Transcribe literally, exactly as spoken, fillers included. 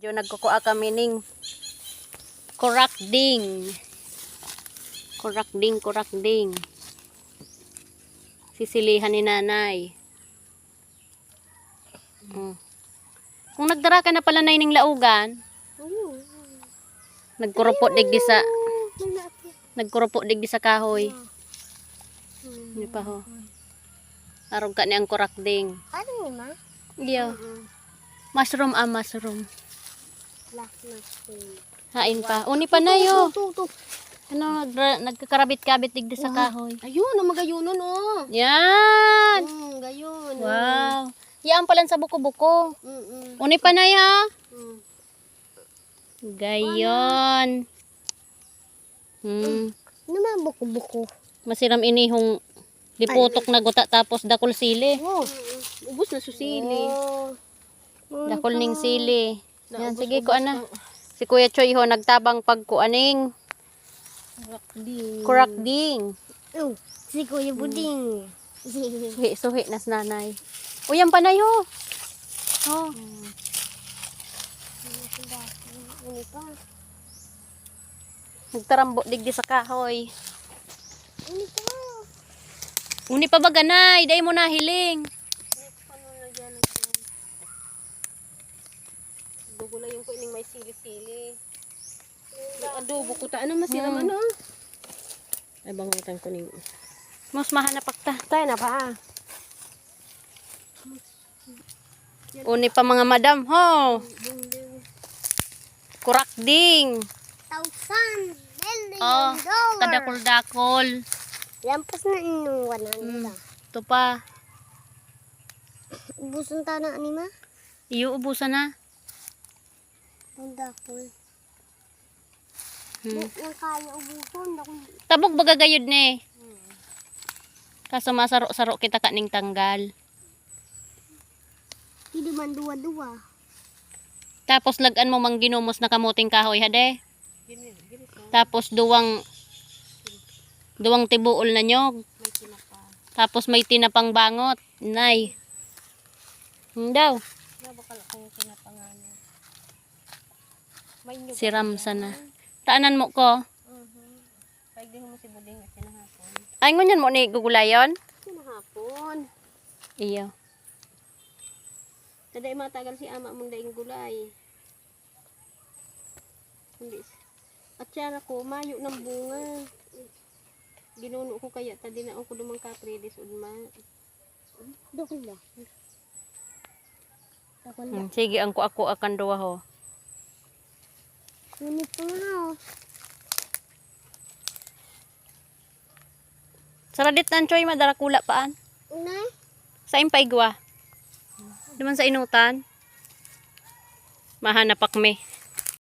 Yun, nagkukuha kami ning kurakding. Kurakding, kurakding. Sisilihan ni nanay. Mm. Kung nagdara ka na pala, nay, ning laugan, nagkurupo digdi sa, nagkurupo digdi sa kahoy. Di pa, ho. Arog ka ni ang kurakding. Ano ni, ma? Iyo. Mm-mm. Mushroom, ah, mushroom. Black mushroom. Hain pa. Uni pa na, yo. Tu, tu, tu. Ano, nagra-, nagkakarabit-kabit digdi sa kahoy. Ayun, ang magayunon, oh. Yan. Mm, gayon, oh. Wow. Yan pala sa buko-buko. Mm-mm. Uni pa na, ya. Mm. Gayon. Hmm. Ano man buko-buko? Masiram ini hong liputok na guta tapos dakul sili. Oh. Ubos na su sili. Oh. Dakul ning sili. Yan, sige, kuan na. Si Kuya Choy ho, nagtabang pagkuaning. Kurakding. Kurakding. Oh, si Kuya Buding. Suhi, suhi na si nanay. Uy, ang panay ho. Oh. Ano pa? Nagtarambo digdi sa kahoy. Ano pa? Uni pa ba, ganay? Dai mo nahiling. Gugulayon ko ining may sili-sili. May adobo ko ta. Ano, masiram, ano? Ay, bangutan ko ning. Mas mahanap pa ta. Tayo na ba? Uni pa, mga madam, ho. Kurakding. Thousand, million dollar. Oh, kadakol-dakol. Lampas na inyong one hundred, ah. Ito pa. Ubusan ta na, ani, ma? Iyo, ubusan na. Ang dakol. Hmm. Di na kaya ubusan, dakol. Tabog baga gayud ni. Hmm. Kaso masaro-saro kita kaning tanggal. Pwede man duwa-duwa. Tapos lagan mo mang ginumos na kamuting kahoy, hade. Tapos duwang, duwang tibuol na nyog. Tapos may tinapang bangot, nay. Ang daw. Siram sana. Taanan mo ko. Pwede mo si Buding at kinahapon. Ay, ngunyan mo ni gugulayon? Kinahapon. Iyo. Taday matagal si ama mong daing gulay. Hindi. At siya na ko, mayo ng bunga. Ginuno ko kaya ta dinao ko dumang kaprilis ugma. Dakul na. Dakul na. Hmm, sige, ang kuha-kuha kan duwa, ho. Ngunit pa nga, oh. Saradit nan, Choy, madarakula paan. Unay? Sa impaigwa. Naman sa inutan. Mahanapak mi.